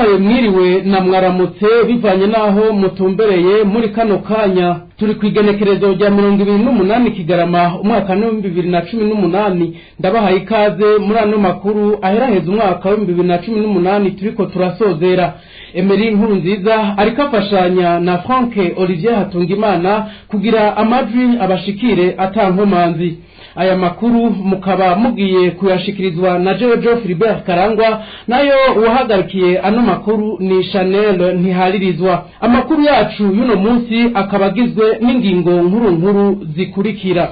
Ndabahaye mwiriwe na mwaramutse bivanye naho mutumbereye muri kano kanya. Turi kwigenekerezo rya 28 Kigarama umwaka wa 2018. Ndabahaye ikaze muri ano makuru aheraheza umwaka wa 2018 turiko turasozera. Emery Nkurunziza ariko afashanya na Frank Olivier Hatungimana kugira amajwi abashikire atankomanzi. Aya makuru mukaba mugiye kuyashikirizwa na Jojo Philibert Karangwa, nayo uwahagarikiye ano makuru ni Chanel Ntiharirizwa. Amakuru yacu y'uno munsi akaba agizwe n'ingingo nkuru nkuru zikurikira: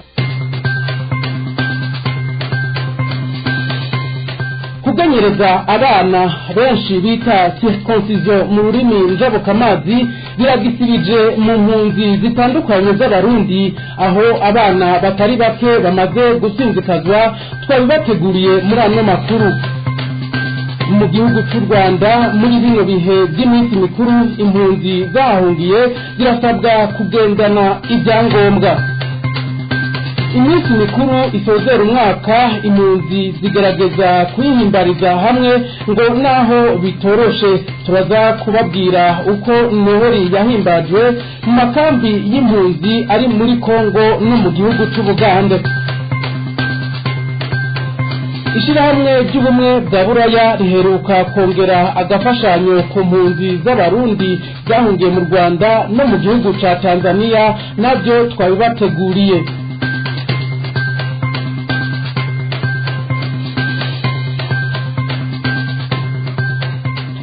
Kuganyereza abana benshi bita circoncision mu rurimi njabukamazi biragisibije mu mpunzi zitandukanye z'Abarundi, aho abana batari bake bamaze gusinzikazwa. Twabibateguriye muri ano makuru. Mu gihugu cy'u Rwanda muri bino bihe by'iminsi mikuru, impunzi zahungiye zirasabwa kugendana ibyangombwa. Iminsi mikuru isozera umwaka impunzi zigerageza kuyihimbariza hamwe ngo naho bitoroshe. Turaza kubabwira uko Noheli yahimbajwe mu makambi y'impunzi ari muri Kongo no mu gihugu cy'Ubugande. Ishirahamwe ry'ubumwe bwa Buraya riheruka kongera agafashanyo ku mpunzi z'Abarundi zahungiye mu Rwanda no mu gihugu ca Tanzania, navyo twabibateguriye.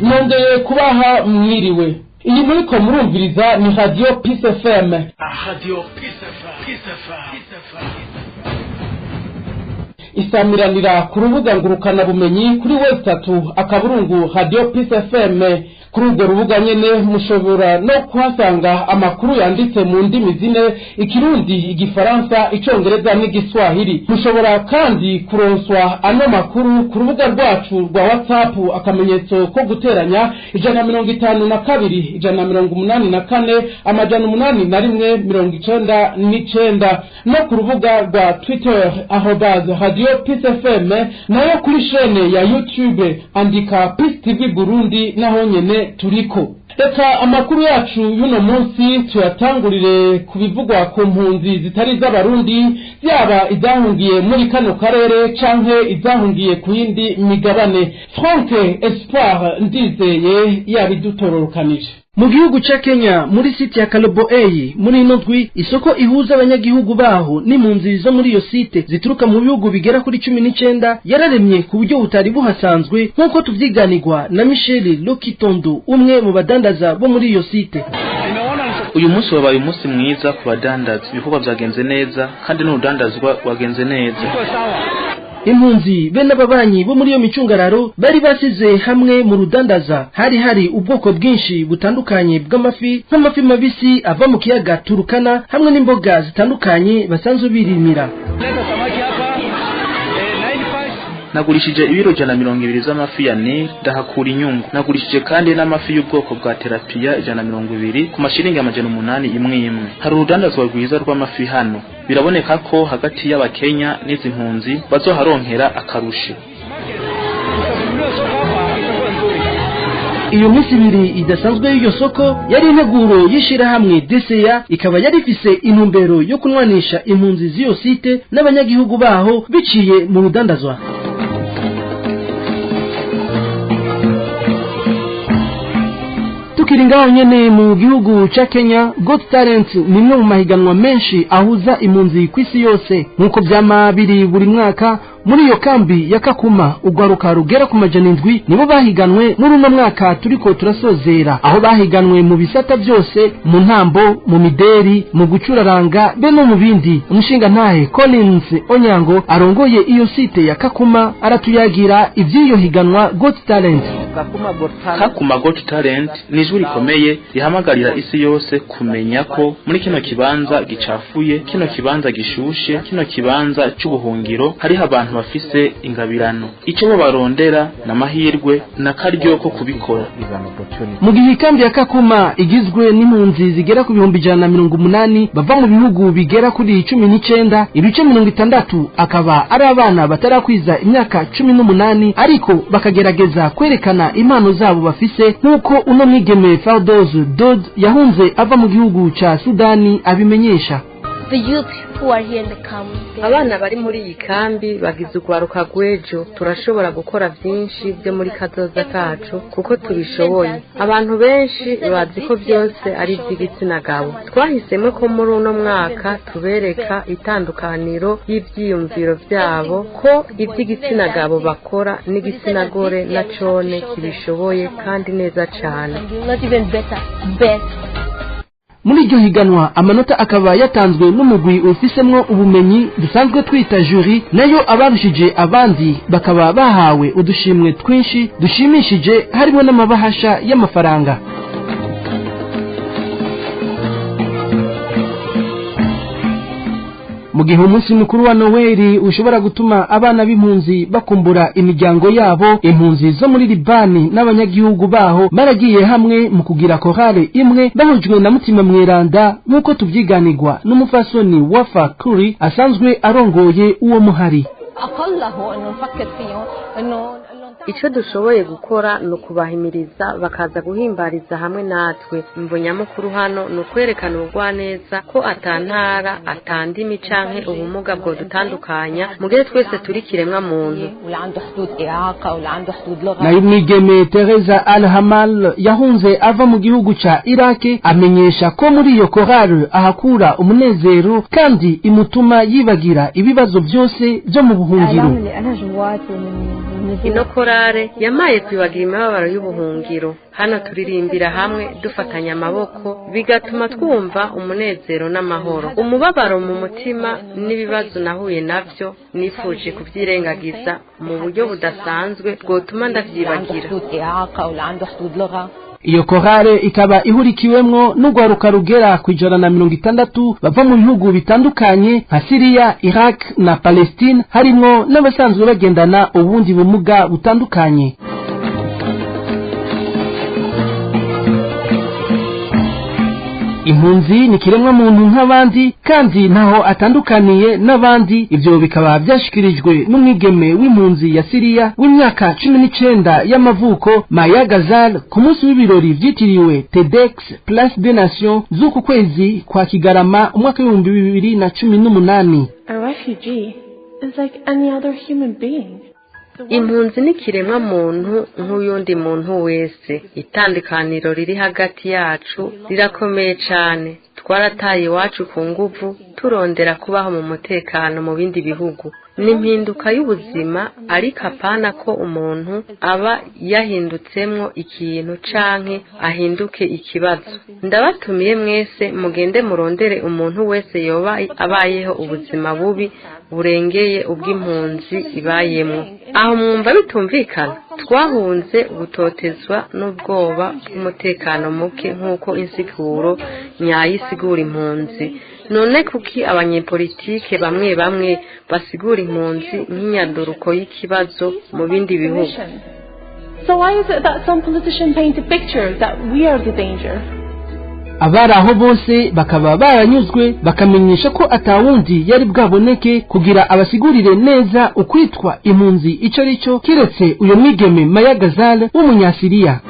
Nongeye kubaha mwiriwe. Iyi muriko murumviriza ni Radio Peace FM. Radio Peace FM. Peace FM. Isamiranira ku rubuga ngurukana bumenyi kuri website akaburungu Radio Peace FM. Kuri urwo rubuga nyene mushobora no kuhasanga amakuru yanditse mu ndimi zine: Ikirundi, Igifaransa, Icongereza n'Igiswahili. Mushobora kandi kuronswa ano makuru ku rubuga rwacu rwa WhatsApp, akamenyetso ko guteranya 152 184 801 99, no ku rubuga rwa Twitter @RadioPeaceFM, nayo kuri chaîne ya YouTube andika Peace TV Burundi, naho nyene turiko. Reka amakuru yacu y'uno munsi tuyatangurire ku bivugwa ku mpunzi zitari z'Abarundi, yaba izahungiye muri kano karere canke izahungiye ku yindi migabane. Frank Espoir Ndizeye yabidutororokanije. Mu gihugu ca Kenya muri site ya Kaloboei muri ino ndwi, isoko ihuza abanyagihugu baho n'impunzi zo muri iyo site zituruka mu bihugu bigera kuri 19 yararemye ku buryo butari buhasanzwe, nk'uko tuvyiganirwa na Michel Lokitondo, umwe mu badandaza bo muri iyo site. Uyu munsi wabaye umunsi mwiza ku badandaza, ibikorwa vyagenze neza kandi n'urudandazwa rwagenze neza. Impunzi be n'ababanyi bo muri iyo micungararo bari basize hamwe mu rudandaza. Hari ubwoko bwinshi butandukanye bw'amafi, nk'amafi mabisi ava mu kiyaga Turukana, hamwe n'imboga zitandukanye basanzwe birimira. Nagurishije ibiro 120 z'amafi ya Nil, ndahakura inyungu. Nagurishije kandi n'amafi y'ubwoko bwa terapiya 120 ku mashiringi 800 imwe imwe. Hari urudandazwa rwiza rw'amafi hano. Biraboneka ko hagati y'Abakenya n'izi mpunzi bazoharonkera akarusho. Iyo minsi ibiri idasanzwe y'iyo soko yari integuro y'ishirahamwe DCA, ikaba yari ifise intumbero yo kunwanisha impunzi z'iyo site n'abanyagihugu baho biciye mu rudandazwa. Tukiri ngaho nyene mu gihugu ca Kenya, Got Talent ni imwe mu mahiganwa menshi ahuza impunzi kw'isi yose, nk'uko vyama biri buri mwaka. Muri iyo kambi ya Kakuma ugwaruka rugera ku 700 nibo bahiganwe muri uno mwaka turiko turasozera, aho bahiganwe mu bisata byose, mu ntambo, mu mideri, mu gucuraranga be no mu bindi. Umushinga ntahe Collins Onyango arongoye iyo site ya Kakuma aratuyagira ivy'iyo higanwa Got Talent. Kakuma Got Talent ni ijwi rikomeye rihamagarira isi yose kumenya ko muri kino kibanza gicafuye, kino kibanza gishushe, kino kibanza c'ubuhungiro hariho abantu bafise ingabirano. Ico bo barondera n'amahirwe na karyo ko kubikora. Mu gihe ikambi ya Kakuma igizwe n'impunzi zigera ku 180,000 bava mu bihugu bigera kuri 19, ibice 60 akaba ari abana batarakwiza imyaka 18, ariko bakagerageza kwerekana kwerekana impano zabo bafise, nk'uko uno mwigeme Fardoz Dod yahunze ava mu gihugu ca Sudani abimenyesha. Abana bari muri iyi kambi bagize urwaruka rw'ejo. Turashobora gukora byinshi byo muri kazoza kacu kuko tubishoboye. Abantu benshi bazi ko byose ari iby'igitsina gabo. Twahisemo ko muri uno mwaka tubereka itandukaniro y'ibyiyumviro byabo, ko iby'igitsina gabo bakora n'igitsina gore na cone kibishoboye kandi neza cyane. Muri iryo higanwa amanota akaba yatanzwe n'umugwi ufisemwo ubumenyi dusanzwe twita jury, nayo abarushije abandi bakaba bahawe udushimwe twinshi dushimishije, harimo n'amabahasha y'amafaranga. Mu gihe umunsi mukuru wa Noheli ushobora gutuma abana b'impunzi bakumbura imiryango yabo, impunzi zo muri Libani n'abanyagihugu baho baragiye hamwe mu kugira korale imwe bahujwe na Mutima Mweranda, nk'uko tuvyiganirwa n'umufasoni Wafa Kuri asanzwe arongoye uwo muhari. Icyo dushoboye gukora ni ukubahimiriza bakaza guhimbariza hamwe natwe. Imvo nyamukuru hano ni ukwerekana ubugwaneza ko atantara, atandimi canke ubumuga bwo dutandukanya, mugihe twese turi kiremwa muntu. Nayo umwigeme Teresa Al Hamal yahunze ava mu gihugu ca Iraki amenyesha ko muri iyo korale ahakura umunezero kandi imutuma yibagira ibibazo byose byo mu buhungiro. Ino korale yamaye kwibagira imibabaro y'ubuhungiro. Hano turirimbira hamwe dufatanya amaboko, bigatuma twumva umunezero n'amahoro. Umubabaro mu mutima n'ibibazo nahuye navyo nifuje kubyirengagiza mu buryo budasanzwe bwotuma ndavyibagira. Iyo korale ikaba ihurikiwemwo n'urwaruka rugera ku 160 bava mu bihugu bitandukanye nka Syria, Iraq na Palestine, harimwo n'abasanzwe bagendana ubundi bumuga butandukanye. Impunzi ni kiremwa muntu nk'abandi kandi ntaho atandukaniye n'abandi. Ivyo bikaba byashikirijwe n'umwigeme w'impunzi ya Syria w'imyaka 19 y'amavuko Maya Gazal ku munsi w'ibirori vyitiriwe TEDx Place des Nations z'uku kwezi kwa Kigarama umwaka 2018. A refugee is like any other human being. Impunzi ni kiremwa muntu nk'uyundi muntu wese. Itandukaniro riri hagati yacu rirakomeye cyane. Twarataye iwacu ku nguvu turondera kubaho mu mutekano mu bindi bihugu. Ni impinduka y'ubuzima, ariko apana ko umuntu aba yahindutsemwo ikintu canke ahinduke ikibazo. Ndabatumiye mwese mugende murondere umuntu wese yoba abayeho ubuzima bubi burengeye ubw'impunzi ibayemwo. Aho mwumva bitumvikana? Twahunze gutotezwa n'ubwoba bw'umutekano muke nk'uko insiguro nyayo isigura impunzi. None kuki abanyepolitike bamwe bamwe basigura impunzi nk'inyaduruko y'ikibazo mu bindi bihugu? So why is it that some politicians paint a picture that we are the danger? Abari aho bose bakaba baranyuzwe, bakamenyesha ko atawundi yari bwaboneke kugira abasigurire neza ukwitwa impunzi ico arico, kiretse uyo mwigeme Maya Gazal w'umunyasiriya.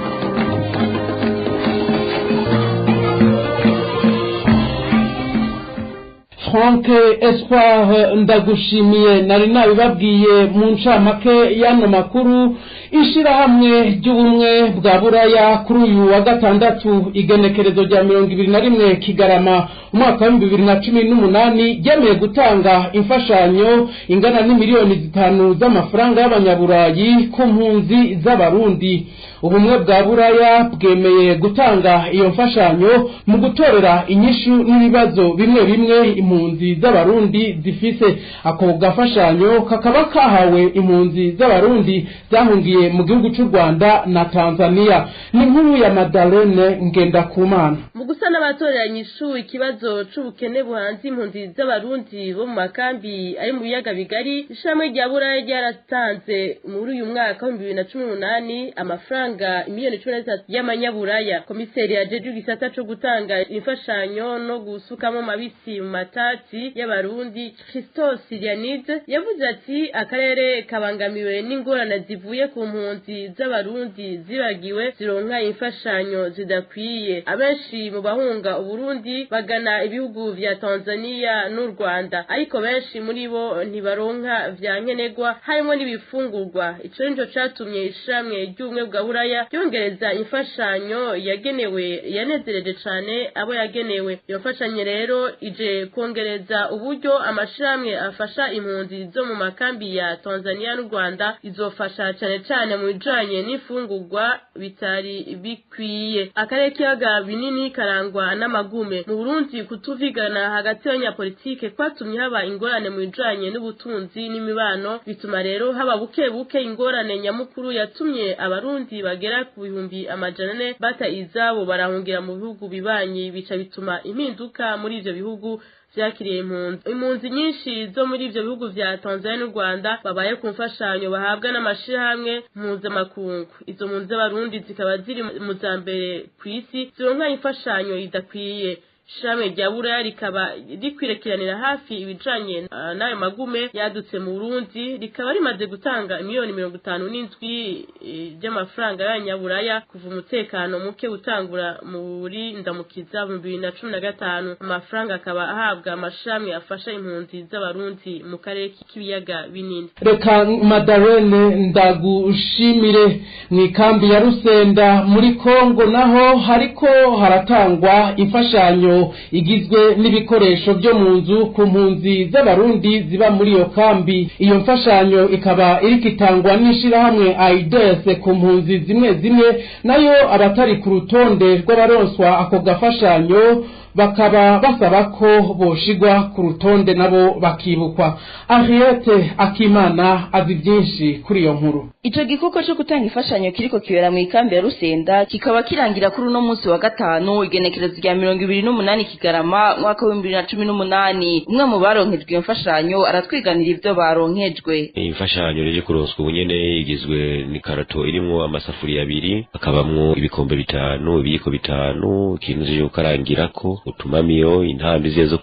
Frank Espoir ndagushimiye. Nari nabibabwiye mu ncamake y'ano makuru. Ishirahamwe ry'ubumwe bwa Buraya kuri uyu wa gatandatu igenekerezo rya 21 Kigarama umwaka wa 2018 ryemeye gutanga imfashanyo ingana n'imiliyoni 5 z'amafaranga y'abanyaburayi ku mpunzi z'abarundi. Ubumwe bwa Buraya bwemeye gutanga iyo mfashanyo mu gutorera inyishu n'ibibazo bimwe bimwe impunzi z'abarundi zifise. Ako gafashanyo kakaba kahawe impunzi z'abarundi zahungiye mu gihugu cy'u Rwanda na Tanzania. Ni nkuru ya Madalene Ngendakumana. Mu gusa n'abatoreranye ishu ikibazo c'ubukene buhanze impunzi z'abarundi bo mu makambi ari mu biyaga bigari, ishamwe rya Buraya ryaratanze muri uyu mwaka wa 2018 amafaranga miliyoni 13 y'amanyaburaya. Komiseri yajeje igisata co gutanga imfashanyo no gusukamo mabisi mu mata y'amatati y'abarundi Christos Ilianide yavuze ati akarere kabangamiwe n'ingorane zivuye ku mpunzi z'abarundi zibagiwe zironka imfashanyo zidakwiye. Abenshi mu bahunga Uburundi bagana ibihugu vya Tanzania n'u Rwanda, ariko benshi muri bo ntibaronka vya nkenerwa harimo n'ibifungurwa. Ico nico catumye ishamwe ry'ubumwe bwa Buraya ryongereza imfashanyo yagenewe yanezereje cane abo yagenewe. Iyo mfashanyo rero ije kongereza uburyo amashirahamwe afasha impunzi zo mu makambi ya Tanzania n'u Rwanda, izofasha cane cane mu bijanye n'imfungurwa bitari bikwiye. Akarere k'ibiyaga binini karangwa n'amagume mu Burundi. Kutuvigana hagati y'abanyapolitike kwatumye haba ingorane mu bijanye n'ubutunzi n'imibano, bituma rero haba buke buke ingorane nyamukuru yatumye abarundi bagera ku 400,000 bata izabo barahungira mu bihugu bibanyi, bica bituma impinduka muri ivyo bihugu vyakiriye impunzi. Impunzi nyinshi zo muri ivyo bihugu vya Tanzania n'u Rwanda babaye ku mfashanyo bahabwa n'amashirahamwe mpuzamakungu. Izo mpunzi z'abarundi zikaba ziri mu za mbere kw'isi zironka imfashanyo idakwiye. Ishirahamwe rya Buraya rikaba rikwirekiranira hafi ibijanye n'ayo magume yadutse mu Burundi, rikaba rimaze gutanga miliyoni 57 by'amafaranga y'abanyaburaya kuva umutekano muke utangura muri Ndamukiza mu 2015. Amafaranga akaba ahabwa amashirahamwe afasha impunzi z'abarundi mu karere k'ibiyaga binini. Reka Madarene ndagushimire. Mu ikambi ya Rusenda muri Kongo naho hariko haratangwa imfashanyo igizwe n'ibikoresho byo mu nzu ku mpunzi z'abarundi ziba muri iyo kambi. Iyo mfashanyo ikaba iriko itangwa n'ishirahamwe AIDS ku mpunzi zimwe zimwe, nayo abatari ku rutonde rw'abaronswa ako gafashanyo bakaba basaba ko boshigwa ku rutonde nabo bakibukwa. Ariete Akimana azi byinshi kuri iyo nkuru. Ico gikoko cyo gutanga imfashanyo kiriko kibera mu ikambi ya Rusenda kikaba kirangira kuri uno munsi wa gatanu igenekerezo rya 28 Kigarama mwaka wa 2018. Umwe mu baronkejwe iyo mfashanyo aratwiganira ivyo baronkejwe. Imfashanyo rije kuronswa ubunyene igizwe n'ikarato irimwo amasafuriya abiri, akabamwo ibikombe 5, ibiyiko 5, ikintu cyo gukarangirako, utumamiyo, intambi zizo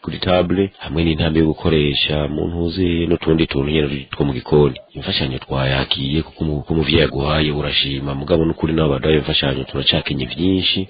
kuri table hamwe n'intambi yo gukoresha mu ntuze n'utundi tuntu nyene two mu gikoni. Imfashanyo twayakiye kuko umuvyeyi aguhaye urashima, mugabo n'ukuri nabo baduhaye imfashanyo turacakenye vyinshi.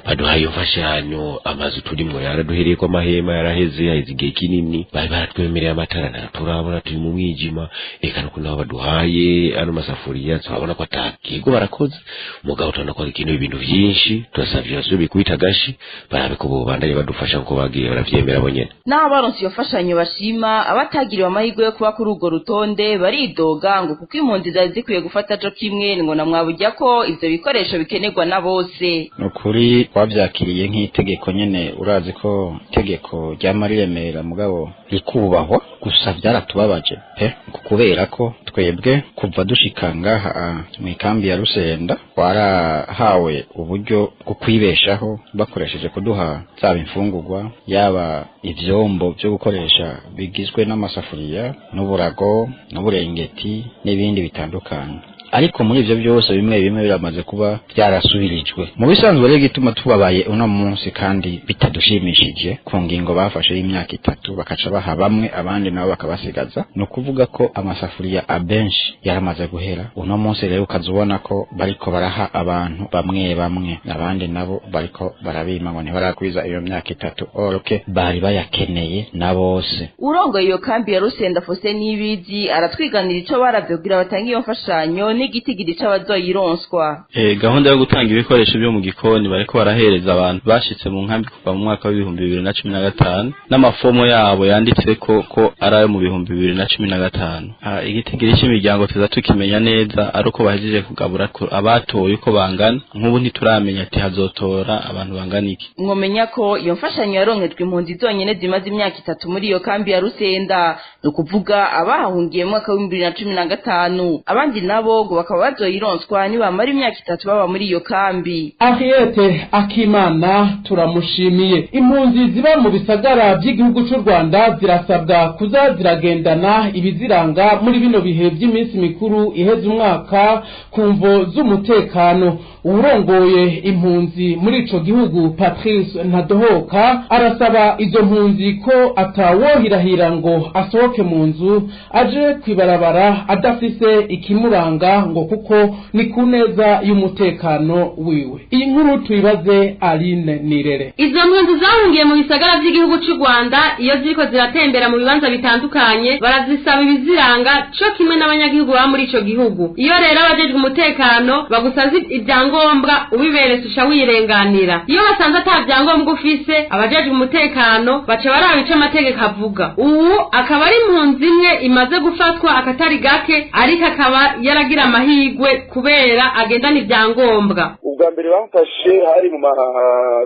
Baduhaye imfashanyo amazu turimwo yaraduhereye ko amahema yaraheze, haheze igihe kinini, bari baratwemereye amatara ntaturabona, turi mu mwijima. Eka nuko nabo baduhaye ano masafuriya turabona ko atakigo barakoze, mugabo turabona ko ikintu ibintu vyinshi turasavye basubire kubita agashi barabe ko bobandanye badufasha kuko bagiye baravyemera bo nyene. Naho baronse iyo mfashanyo bashima, abatagiriwe amahirwe yo kuba kuri urwo rutonde baridoga ngo kuko impunzi zari zikwiye gufata co kimwe ngo na mwabujya ko ivyo bikoresho bikenerwa na bose. Nukuri wavyakiriye nk'itegeko nyene, urazi ko itegeko ryama riremera mugabo rikubahwa, gusa vyaratubabaje pe, kubera ko twebwe kuva dushika ngaha mu ikambi ya Rusenda twarahawe uburyo bwo kwibeshaho bakoresheje kuduha zaba imfungurwa, yaba ivyombo byo gukoresha bigizwe n'amasafuriya n'uburago n'uburengeti n'ibindi bitandukanye. Ariko muri ivyo byose bimwe bimwe biramaze kuba byarasubirijwe. Mu bisanzwe rero gituma tubabaye uno munsi kandi bitadushimishije ku ngingo bafashe y'imyaka 3 bakaca baha bamwe abandi nabo bakabasigaza, no kuvuga ko amasafuriya abenshi yaramaze guhera. Uno munsi rero ukazubona ko bariko baraha abantu bamwe bamwe, abandi nabo bariko barabima ngo ntibarakwiza iyo myaka 3 orke bari bayakeneye na bose. Urongoye iyo kambi ya Rusenda Fose Nibizi aratwiganira ico baravyo kugira batange iyo mfashanyo n'igitigiri c'abazoyironswa. Gahunda yo gutanga ibikoresho byo mu gikoni bariko barahereza abantu bashitse mu nkambi kuva mu mwaka wa 2015 n'amafomo yabo yanditse ko arayo mu 2015. Igitigiri cy'imiryango tuza tukimenya neza aruko bahejeje kugabura abatoye uko bangana. Nk'ubu ntituramenya ati hazotora abantu bangana iki. Mwomenya ko iyo mfashanyo yaronkejwe impunzi zonyene zimaze imyaka 3 muri iyo kambi ya Rusenda. Ni ukuvuga abahungiye mu mwaka wa 2015. Abandi nabo ngo bakaba bazoyironswa nibamara imyaka 3 baba muri iyo kambi. Ariete Akimana, turamushimiye. Impunzi ziba mu bisagara by'igihugu cy'u Rwanda zirasabwa kuza ziragendana ibiziranga muri bino bihe by'iminsi mikuru iheze umwaka, ku mvo z'umutekano. Uwurongoye impunzi muri ico gihugu, Patrice Ntadohoka, arasaba izo mpunzi ko atawohirahira ngo asohoke mu nzu aje kwibarabara adafise ikimuranga, ngo kuko ni ku neza y'umutekano wiwe. Iyi nkuru tuyibaze Aline Nirere. Izo mpunzi zahungiye mu bisagara by'igihugu cy'u Rwanda, iyo ziriko ziratembera mu bibanza bitandukanye, barazisaba ibiziranga co kimwe n'abanyagihugu baba muri ico gihugu. Iyo rero abajejwe umutekano bagusaza ibyangombwa, ubiberetse uca wirenganira. Iyo basanze ata byangombwa ufise, abajejwe umutekano baca baraba ico amategeko avuga. Ubu akaba ari impunzi imwe imaze gufatwa akatari gake, ariko akaba yaragira amahirwe kubera agendana ibyangombwa. Ubwa mbere bamfashe hari mu ma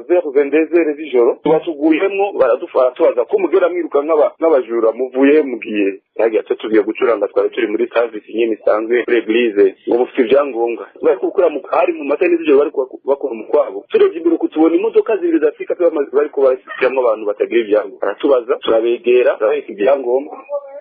vers 22h z'ijoro. Tubatuguyemwo, baradufata, tubaza ko mugera mwiruka nk'abajura, muvuye mugiye yagiye ati tugiye gucuranga, twari turi muri service nyene isanzwe kuri église. Ngo mufite ibyangombwa? Bari gukora mu hari mu masaha z'ijoro, bari bakora mu kwabo. Turebye imbere uku tubona imodoka zibiri za Afrika bariko barashikiramwo abantu batagira ibyangombwa. Baratubaza, turabegera, turabereka ibyangombwa.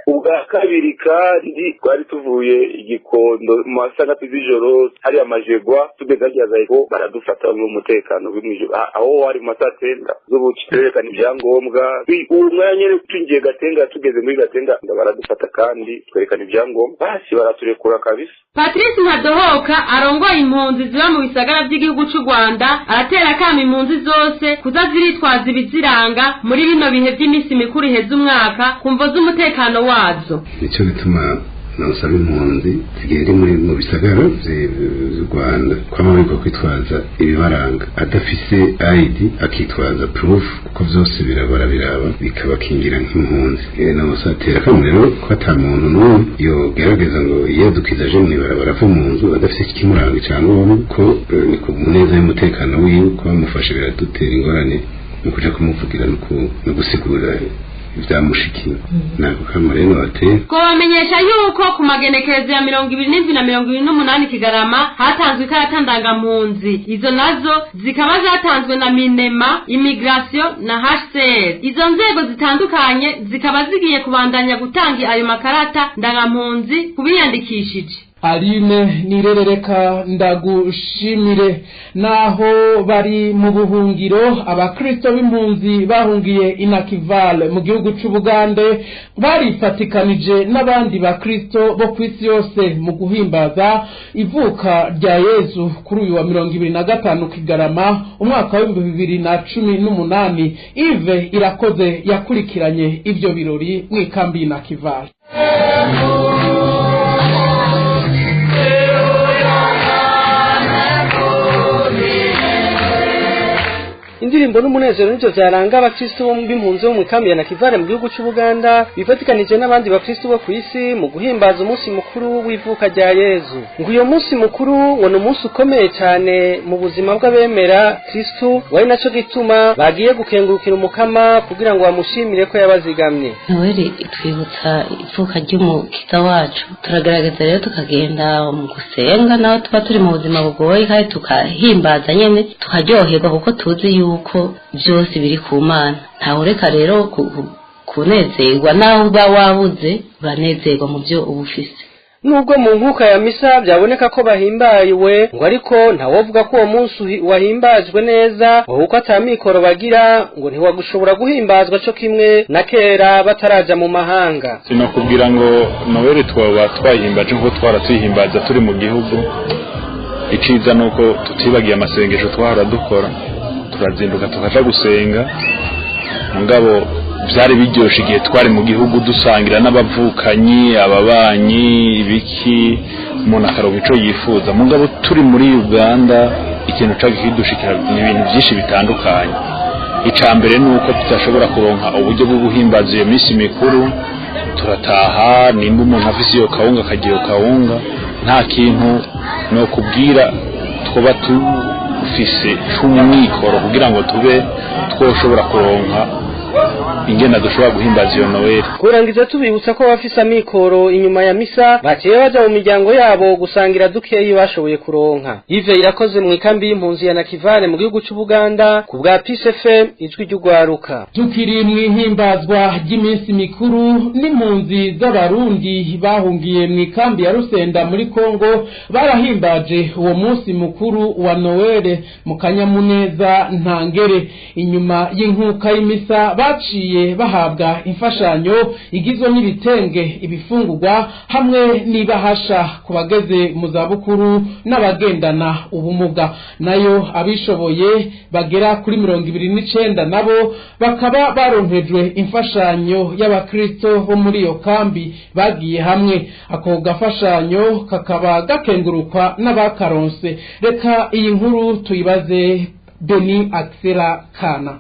Ubwa kabiri kandi twari tuvuye Igikondo mu masaha z'ijoro, hari amajegwa, tugeze harya za eko baradufata mu mutekano w'imwijoro, aho wari mu masaha 9 z'ubuci, turerekana ibyangombwa. Uwo mwanya nyene twinjiye Gatenga, tugeze muri Gatenga baradufata kandi twerekana ibyangombwa, basi baraturekura kabisa. Patrice Ntadohoka arongoye impunzi ziba mu bisagara by'igihugu cy'u Rwanda aratera akama impunzi zose kuza ziritwaza ibiziranga muri bino bihe by'iminsi mikuru iheze umwaka, ku mvo z'umutekano wazo. Nicyo gituma nasaba impunzi zigenda muri mu bisagara vy'u Rwanda kwama bariko kwitwaza ibibaranga, adafise ID akitwaza proof, kuko vyose birabara biraba bikabakingira nk'impunzi. Namusatera kamo rero ko ata muntu n'umwe yogerageza ngo yiyadukiza aje mw'ibarabara ava mu nzu adafise ikimuranga icyangombwa, ko ni ku neza y'umutekano wiwe. Ko bamufashe biradutera ingorane mu kuja kumuvugira no gusigura ibyamushikiye. Nako kamo rero bateye. Kubamenyesha yuko ku magenekerezo ya 27 na 28 Kigarama hatanzwe ikarata ndangampunzi. Izo nazo zikaba zatanzwe na Minema, Immigration na HCR. Izo nzego zitandukanye zikaba zigiye kubandanya gutanga ayo makarata ndangampunzi kubiyandikishije. Aline Nirerereka, ndagushimire. Naho bari mu buhungiro, abakristo b'impunzi bahungiye Inakivale mu gihugu c'Ubugande barifatikanije n'abandi bakristo bo kw'isi yose mu guhimbaza ivuka rya Yezu kuri uyu wa 25 Kigarama umwaka wa 2018. Ive Irakoze yakurikiranye ivyo birori mw'ikambi Inakivale. Indirimbo n'umunezero nivyo vyaranga abakristo bo b'impunzi bo mu kambi ya Nakivale mu gihugu c'Ubuganda, bifatikanije n'abandi bakristo bo kw'isi mu guhimbaza umunsi mukuru w'ivuka rya Yezu. Ngo uyo munsi mukuru ngo ni umunsi ukomeye cyane mu buzima bw'abemera Kristo, wari naco gituma bagiye gukengurukira Umukama kugira ngo bamushimire ko yabazigamye. Noheli itwibutsa ivuka ry'Umukiza wacu. Turagerageza rero tukagenda mu gusenga, naho tuba turi mu buzima bugoye, kandi tukahimbaza nyene, tukaryoherwa kuko tuzi yuko byose biri ku Mana. Ntawureka rero kunezerwa, naho uba wabuze uranezerwa mu byo uba ufise. Nubwo mu nkuka ya misa byaboneka ko bahimbawe, ngo ariko ntawovuga ko uwo munsi wahimbajwe neza, kuko atamikoro bagira, ngo ntiwagushobora guhimbazwa co kimwe na kera bataraja mu mahanga. Sinakubwira ngo Noheli twaba twayihimbaje nkuko twara tuyihimbaza turi mu gihugu. Iciza nuko tutibagiye amasengesho twahora dukora, turazinduka tukaja gusenga. Mugabo byari biryoshe igihe twari mu gihugu dusangira n'abavukanyi, ababanyi, ibiki, umuntu akaronka ico yifuza. Mugabo turi muri Uganda ikintu cagidushikira ni ibintu byinshi bitandukanye. Ica mbere ni uko tudashobora kuronka uburyo bwo guhimbaza iyo minsi mikuru. Turataha, nimba umuntu afise iyo kawunga akagira iyo kawunga. Nta kintu no kubwira twoba tufise c'umwikoro kugira ngo tube twoshobora kuronka ingena dushobora guhimbaza iyo Noel. Kurangiza tubibutsa ko bafise amikoro inyuma ya misa baciye baja mu miryango yabo gusangira dukeyi bashoboye kuronka. Yves Irakoze mu ikambi y'impunzi ya Nakivale mu gihugu c'Ubuganda ku bwa Peace FM, ijwi ry'ugwaruka. Tukiri mu ihimbazwa ry'iminsi mikuru n'impunzi z'abarundi bahungiye mu ikambi ya Rusenda muri Kongo barahimbaje uwo munsi mukuru wa Noel mu kanyamuneza ntangere. Inyuma y'inkuka y'imisa baciye bahabwa imfashanyo igizwe n'ibitenge, ibifungurwa hamwe n'ibahasha ku bageze mu zabukuru n'abagendana ubumuga. Nayo abishoboye bagera kuri 29 nabo bakaba baronkejwe imfashanyo y'abakristo bo muri iyo kambi bagiye hamwe. Ako gafashanyo kakaba gakengurukwa n'abakaronse. Reka iyi nkuru tuyibaze Beni Axela Kana.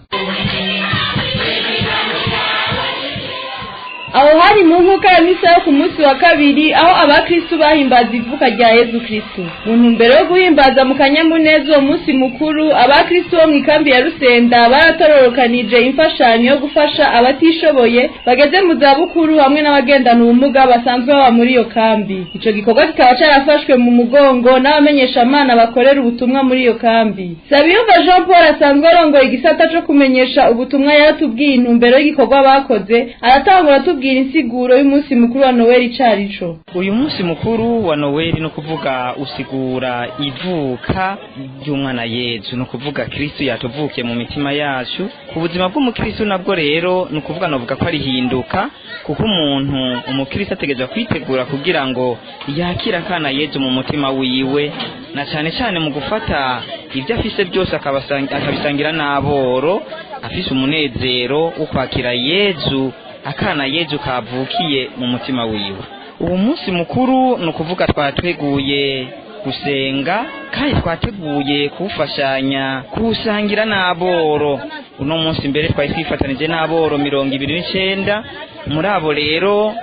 Aho hari mu nkuka ya misa yo ku munsi wa kabiri aho abakristu bahimbaza ivuka rya Yezu Kristu. Mu ntumbero yo guhimbaza mu kanyamuneza uwo munsi mukuru, abakristu bo mu ikambi ya Rusenda baratororokanije imfashanyo yo gufasha abatishoboye bageze mu zabukuru hamwe n'abagendana ubumuga basanzwe baba muri iyo kambi. Ico gikorwa kikaba carafashwe mu mugongo n'abamenyeshamana bakorera ubutumwa muri iyo kambi. Sabiyumva Jean Paul asanzwe arongoye igisata co kumenyesha ubutumwa yaratubwiye intumbero y'igikorwa bakoze, aratangura tubwira insiguro y'umunsi mukuru wa Noel icarico. Uyu munsi mukuru wa Noel no kuvuga usigura ivuka ry'umwana Yezu, no kuvuga Kristo yatuvukiye mu mitima yacu. Ku buzima bw'umukristo nabwo rero no kuvuga novuga ko arihinduka, kuko umuntu umukristo ategerezwa kwitegura kugira ngo yakire akana Yezu mu mutima wiwe, na cyane cyane mu gufata ibyo afise byose akabisangira n'aboro, afise umunezero wo kwakira Yezu, akana Yezu kavukiye mu mutima wiwe. Uwo munsi mukuru ni ukuvuga twateguye gusenga kandi twateguye kuwufashanya kuwusangira n'aboro. Uno munsi mbere twari twifatanije n'aboro 29. Muri abo rero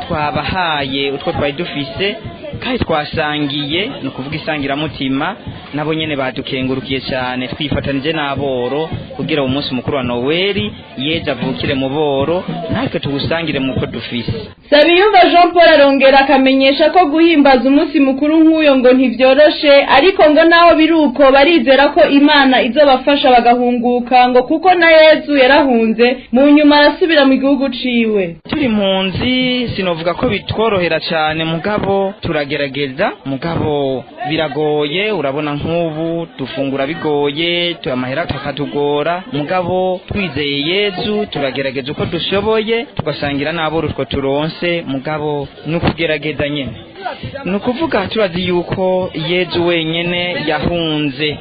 twabahaye utwo twari dufise kandi twasangiye, ni ukuvuga isangiramutima, nabo nyene badukengurukiye cyane. Twifatanije n'aboro kugira uwo munsi mukuru wa Noel Yezu avukire mu boro, natwe tuwusangire mu ko dufise. Sabiyumva Jean Paul arongera akamenyesha ko guhimbaza umunsi mukuru nk'uyo ngo ntivyoroshe, ariko ngo naho biruko barizera ko Imana izobafasha bagahunguka, ngo kuko na Yezu yarahunze mu nyuma arasubira mu gihugu ciwe. Turi impunzi sinovuga ko bitworohera cyane, mugabo turagerageza, mugabo biragoye. Urabona nk'ubu dufungura bigoye, amahera tukatugora, mugabo twizeye Yezu turagerageza uko dushoboye tugasangira n'abo utwo turonse, mugabo nukugerageza nyene. Nukuvuga turazi yuko Yezu wenyene yahunze,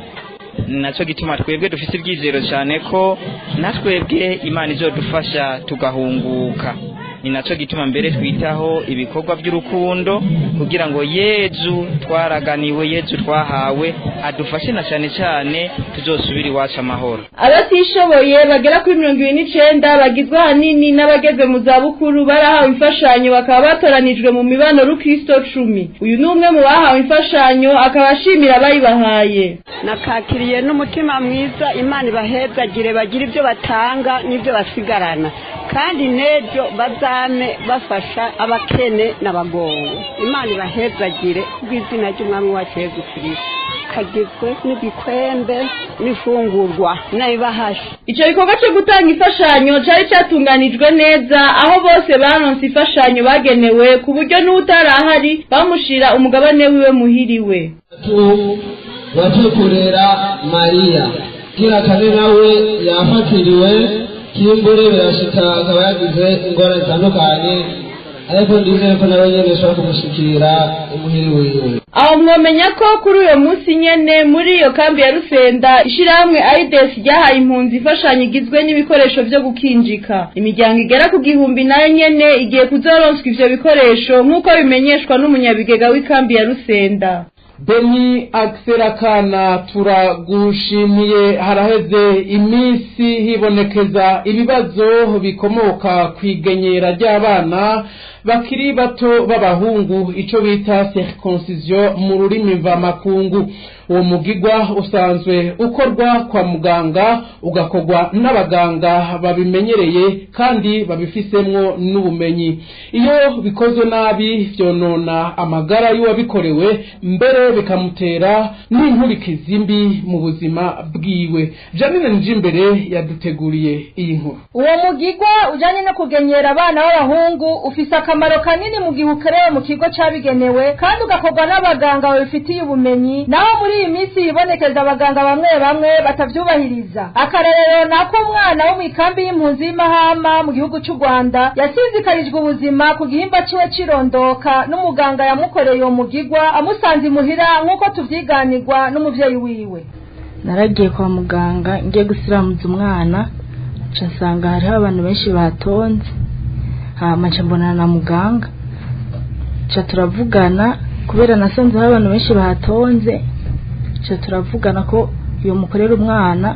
naco gituma twebwe dufise ibyizero cyane ko natwebwe Imana izodufasha tugahunguka. Ni naco gituma mbere twitaho ibikorwa by'urukundo kugira ngo Yezu twaraganiwe, Yezu twahawe adufashe na cyane cyane tuzosubira iwacu amahoro. Abatishoboye bagera kuri 29 bagizwe ahanini n'abageze mu zabukuru barahawe imfashanyo, bakaba batoranijwe mu mibano rukristo 10. Uyu ni umwe mu bahawe imfashanyo akaba ashimira abayibahaye. Nakakiriye n'umutima mwiza, Imana ibahezagire bagire ibyo batanga n'ibyo basigarana, kandi n'ejo bazame bafasha abakene n'abagowe. Imana ibahezagire bw'izina ry'umwami wacu Yezu Kristo. Kagizwe n'igikwembe n'ifungurwa n'ibahasha. Ico gikorwa cyo gutanga imfashanyo cari catunganijwe neza, aho bose baronse imfashanyo bagenewe, ku buryo n'utarahari bamushira umugabane wiwe muhiriwe. Batukurera Mariya kira kane nawe yafatiriwe kimbure birashika akaba yagize ingorane zitandukanye, ariko ndizere ko nawe nyene ashobora kumushikira imuhiri wiwe. Aho mwomenya ko kuri uyo munsi nyene muri iyo kambi ya Rusenda ishirahamwe AIDS ryahaye impunzi imfashanyo igizwe n'ibikoresho vyo gukinjika. Imiryango igera ku 1000 nayo nyene igiye kuzoronswa ivyo bikoresho nk'uko bimenyeshwa n'umunyabigega w'ikambi ya Rusenda. Beni Axelakana turagushimiye. Haraheze iminsi hibonekeza ibibazo bikomoka kwigenyera ry'abana bakiri bato b'abahungu, ico bita circoncision mu rurimi mvamakungu. Uwo mugigwa usanzwe ukorwa kwa muganga, ugakorwa n'abaganga babimenyereye kandi babifisemwo n'ubumenyi. Iyo bikozwe nabi vyonona amagara y'uwabikorewe, mbere bikamutera n'inkurikizi mbi mu buzima bwiwe. Janine Njimbere yaduteguriye iyi nkuru. Uwo mugigwa ujanye no kugenyera abana b'abahungu ufise akamaro kanini mu gihe ukorewe mu kigo cabigenewe kandi ugakorwa n'abaganga babifitiye ubumenyi. Naho muri iyi minsi hibonekeza abaganga bamwe bamwe batavyubahiriza. Akarorero nako umwana wo mw'ikambi y'impunzi y'Imahama mu gihugu c'u Rwanda yasinzikarijwe ubuzima ku gihimba ciwe cirondoka n'umuganga yamukoreye uwo mugigwa amusanze imuhira, nk'uko tuvyiganirwa n'umuvyeyi wiwe. Naragiye kwa muganga ngiye gusiramuza umwana, nca nsanga hariho abantu benshi batonze. Hama nca mbonana na muganga, nca turavugana, kubera nasanze hariho abantu benshi bahatonze, nca turavugana ko iyo mukorera umwana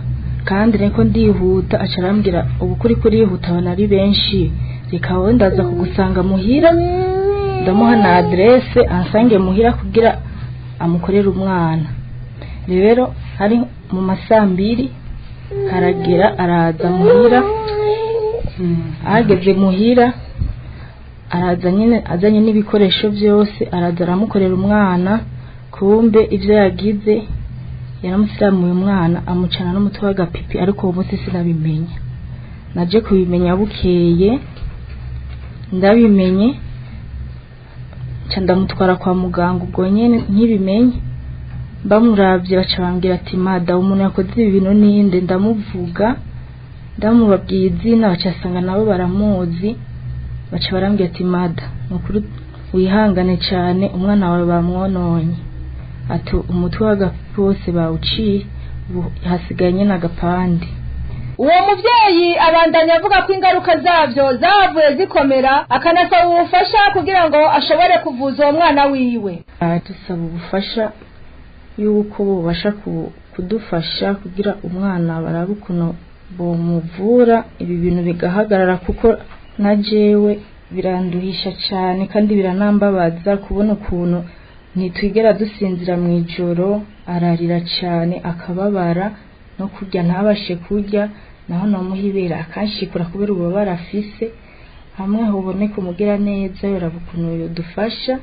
kandi niko ndihuta. Aca arambwira ubu kuri kurihuta abantu ari benshi, reka wowe ndaza kugusanga muhira, ndamuha na adresse ansange muhira kugira amukorere umwana. Rero hari mu masambiri haragira araza muhira. Ahageze muhira araza nyine azanye n'ibikoresho byose, araza aramukorera umwana. Kumbe ibyo yagize, yaramusiramuye umwana amucana n'umutwe w'agapipi, ariko uwo munsi sinabimenya, naje kubimenya bukeye. Ndabimenye nca ndamutwara kwa muganga. Ubwo nyene nkibimenye, bamuravye baca bambwira ati: "Mada, umuntu yakoze ibi bintu ninde?" Ndamuvuga, ndamubabwiye izina, baca asanga nabo baramuzi. Baca barambwira ati: "Mada, nukuri wihangane cyane, umwana wawe bamwononye." Ati umutwe w'agapipi wose bawuciye, ubu hasigaye nyine agapande. Uwo muvyeyi abandanya avuga ko ingaruka zavyo zavuye zikomera, akanasaba ubufasha kugira ngo ashobore kuvuza uwo mwana wiwe. Dusaba ubufasha yuko bubasha kudufasha kugira umwana barabe ukuntu bomuvura, ibi bintu bigahagarara, kuko na jewe biranduhisha cyane kandi biranambabaza kubona ukuntu ntitwigera dusinzira mu ijoro, ararira cyane akababara, no kurya ntabashe kurya, naho namuhibera akanshikura kubera ububabare afise. Hamwe huboneka umugira neza yoraba ukuntu yodufasha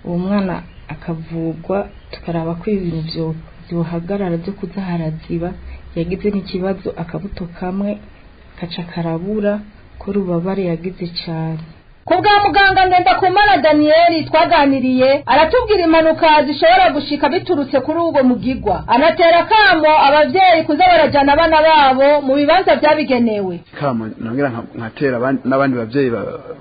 uwo mwana akavugwa, tukaraba ko ibintu byohagarara byo kuza haraziba. Yagize n'ikibazo, akabuto kamwe kaca karabura ko rubabare yagize cyane. Ku bwa muganga Ngendakumana Daniyeli twaganiriye, aratubwira impanuka zishobora gushika biturutse kuri ubwo mugigwa, anatera kamo abavyeyi kuza barajana abana babo mu bibanza vyabigenewe. Kamo nongera nkatera n'abandi bavyeyi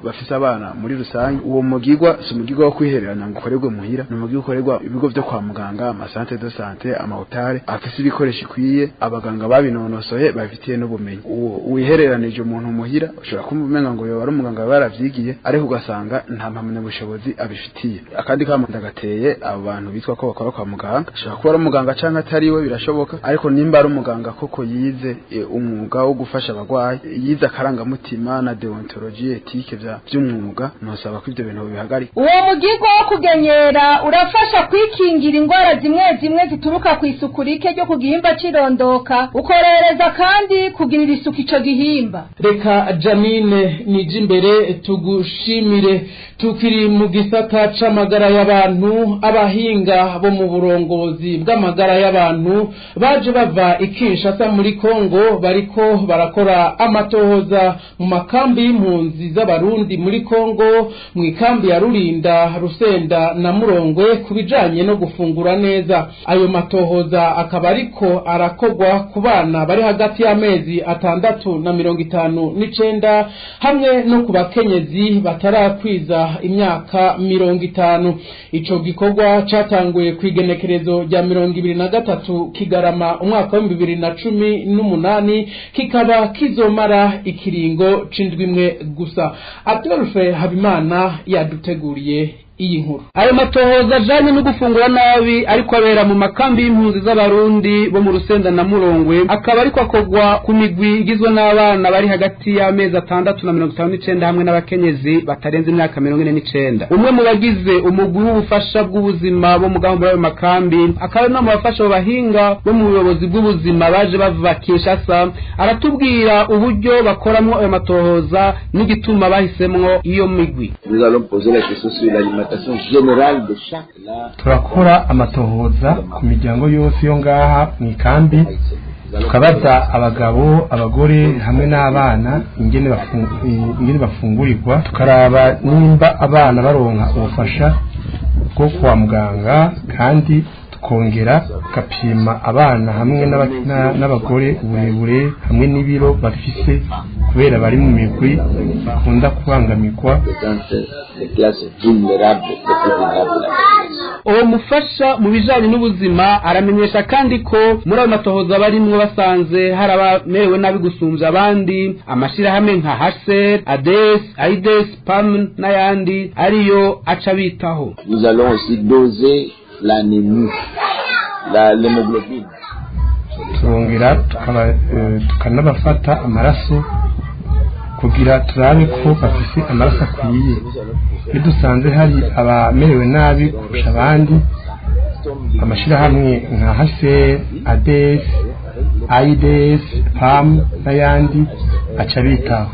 bafise abana muri rusange: uwo mugigwa si umugigwa wo kwihererana ngo ukorerwe muhira, ni umugigwa ukorerwa ibigo vyo kwa muganga, ama centre de santé, amahotale afise ibikoresho ikwiye, abaganga babinonosoye babifitiye n'ubumenyi. Uwo wihereranije umuntu muhira ushobora kumva umenga ngo yoba ari umuganga baravyigiye, ariko ugasanga nta mpamyabushobozi abifitiye. Akandi kamo ndagateye abo bantu bitwa ko bakora kwa muganga, ashobora kuba ari umuganga canke atari we, birashoboka, ariko nimba ari umuganga koko yize umwuga wo gufasha abagwayi, yize akarangamutima na déontologie éthique vy'umwuga, nosaba ko ivyo bintu bihagarika. Uwo mugigwa wo kugenyera urafasha kwikingira indwara zimwe zimwe zituruka ku isuku rike ryo ku gihimba cirondoka, ukorohereza kandi kugirira isuku ico gihimba. Reka Janine Nijimbere tugushimire. Tukiri mu gisata c'amagara y'abantu, abahinga bo mu burongozi bw'amagara y'abantu baje bava i Kinshasa muri Kongo bariko barakora amatohoza mu makambi y'impunzi z'Abarundi muri Kongo, mu ikambi ya Rurinda, Rusenda na Murongwe, ku bijanye no gufungura neza. Ayo matohoza akaba ariko arakogwa ku bana bari hagati y'amezi 6 na 59 hamwe no ku bakenyezi batarakwiza imyaka 50. Ico gikorwa catanguye kwigenekerezo rya 23 Kigarama umwaka wa 2018, kikaba kizomara ikiringo c'indwi imwe gusa. Adolphe Habimana yaduteguriye Iyi nkuru, ayo matohoza ajanye no gufungura nabi ariko abera mu makambi y'impunzi z'Abarundi bo mu Rusenda na Murongwe, akaba ariko akogwa ku migwi igizwe n'abana bari hagati y'amezi 6 na 59 hamwe n'abakenyezi batarenze imyaka 49. Umwe mu bagize umugwi w'ubufasha bw'ubuzima bo mu gahunda y'ayo makambi, akaba no mu bafasha bahinga bo mu buyobozi bw'ubuzima baje bava Kinshasa, aratubwira uburyo bakoramwo ayo matohoza n'igituma bahisemwo iyo migwi. Nous allons poser la question sur l'alimentation générale de chaque. Turakora amatohoza ku miryango yose yo ngaha mu ikambi, tukabaza abagabo, abagore hamwe n'abana ingene bafungurirwa, tukaraba nimba abana baronka ubufasha bwo kwa muganga, kandi tukongera tukapima abana hamwe n'abagore uburebure hamwe n'ibiro bafise, kubera bari mu migwi ikunda kubangamirwa. Uwo mufasha mu bijanye n'ubuzima aramenyesha kandi ko muri ayo matohoza barimwo basanze hari abamerewe nabi gusumvya abandi, amashirahamwe nka HCR, ADES, AIDS, PAM n'ayandi ariyo aca bitaho. Nous allons aussi doser l'anémie, l'hémoglobine. Turongera tukanabafata amaraso kugira turabe ko bafise amaraso akwiye. Iyo dusanze hari abamerewe nabi kurusha abandi, amashirahamwe nka HCR, ADES, AIDS, PAM n'ayandi aca bitaho.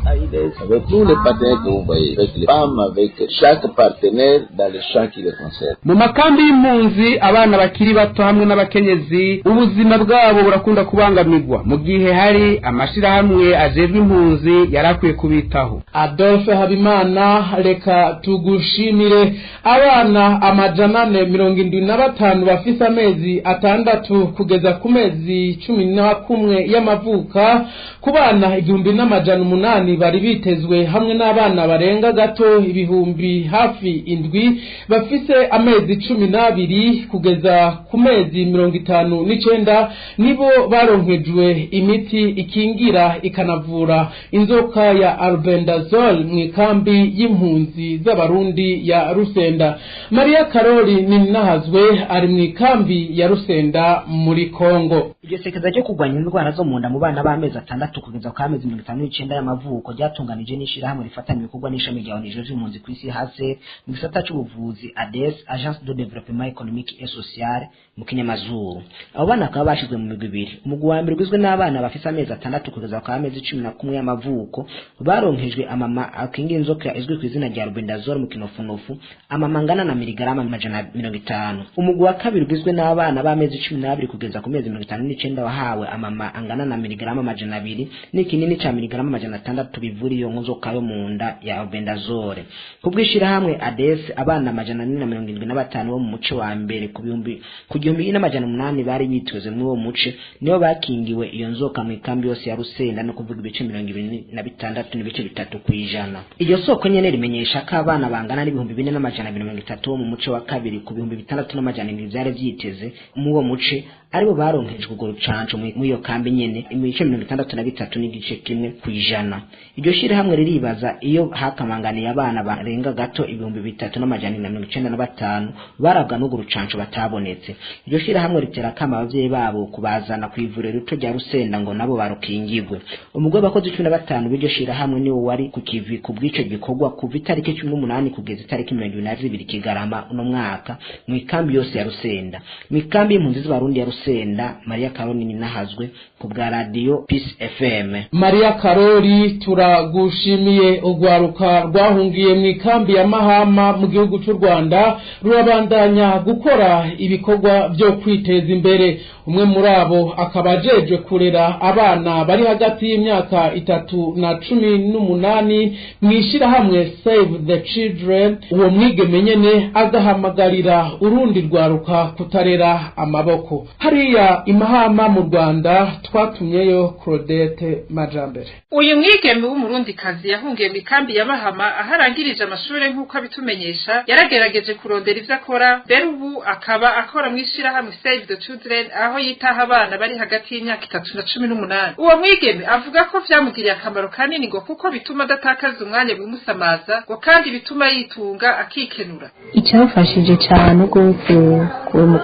Avec tous les partenaires que vous voyez, avec les femmes, avec chaque partenaire dans le champ qui les concerne. Mu makambi y'impunzi, abana bakiri bato hamwe n'abakenyezi ubuzima bwabo burakunda kubangamirwa mu gihe hari amashirahamwe ajejwe impunzi yarakwiye kubitaho. Adolphe Habimana, reka tugushimire. Abana 475 bafise amezi 6 kugeza ku mezi 11 y'amavuka, ku bana 1800 bari bitezwe hamwe n'abana barenga gato 7,000 bafise amezi 12 kugeza ku mezi 59 nibo baronkejwe imiti ikingira ikanavura inzoka ya albendazole mu ikambi y'impunzi z'Abarundi ya Rusenda. Maria Karoli Ninahazwe ari mu ikambi ya Rusenda muri Kongo. Iryo sekeza ryo kurwanya indwara zo munda mu bana b'amezi 6 kugeza ku amezi 59 y'amavuko ryatunganije n'ishirahamwe rifatanya ibikorwa n'ishami rya ONG ry'impunzi ku isi hase mu gisata c'ubuvuzi ADES, Agence de Développement Économique et Social mu kinyamazuru. Abo bana bakaba bashizwe mu migwi ibiri. Umugwi wa mbere ugizwe n'abana bafise amezi 6 kugeza ku amezi 11 y'amavuko baronkejwe amama akinga inzoka izwi ku izina rya albendazole mu kinofunofu, amama angana na miligarama 150. Umugwi wa kabiri ugizwe n'abana b'amezi 12 kugeza ku mezi 59 wahawe amama angana na miligarama 200 n'ikinini ca miligarama 600 bivura iyo nzoka yo munda ya albendazole. Kubwishira hamwe ADES, abana 475 bo mu muce wa mbere ku 1800 bari bitweze muri uwo muce nibo bakingiwe iyo nzoka mu ikambi yose ya Rusenda, no kuvuga ibice 26.3 kwijana. Iryo soko nyene rimenyesha ko abana bangana n'ibihumbi 4230 bo mu muce wa kabiri ku 6700 vyari vyiteze mu uwo muce aribo baronkejwe urwo rucanco mu iyo kambi nyene imice 63.1 kwijana. Iryo shirahamwe riribaza iyo hakamanganiye abana barenga gato 3495 barabwa n'urwo rucanco batabonetse. Iryo shirahamwe ritera kama abavyeyi babo kubazana ku ivuriro rito rya Rusenda ngo nabo barukingirwe. Umugwi w'abakozi 15 b'iryo shirahamwe niwo wari ku kivi ku bw'ico gikorwa kuva itariki 18 kugeza itariki 22 Kigarama uno mwaka mu ikambi yose ya Rusenda. Mu ikambi y'impunzi z'Abarundi ya Rusenda, Maria Karoli Ninahazwe ku bwa Radio Peace FM. Maria Karoli, turagushimiye. Urwaruka rwahungiye mu ikambi ya Mahama mu gihugu cy'u Rwanda rurabandanya gukora ibikorwa byo kwiteza imbere. Umwe muri abo akaba ajejwe kurera abana bari hagati y'imyaka 3 na 18 mwishirahamwe Save the Children. Uwo mwigeme nyene agahamagarira urundi rwaruka kutarera amaboko. Hariya imahama mu Rwanda twatumyeyo Claudette Majambere. Uyu mwigeme w'umurundikazi yahungiye mu ikambi ya Mahama aho arangirije amashure nk'uko abitumenyesha, yaragerageje kurondera ivyo akora, mbere ubu akaba akora mu ishirahamwe Save the Children aho yitaho abana bari hagati y'imyaka 3 na 18. Uwo mwigeme avuga ko vyamugiriye akamaro kanini ngo kuko bituma adatakaza umwanya bimusamaza, ngo kandi bituma yitunga akikenura. Icyamfashije cyane rwose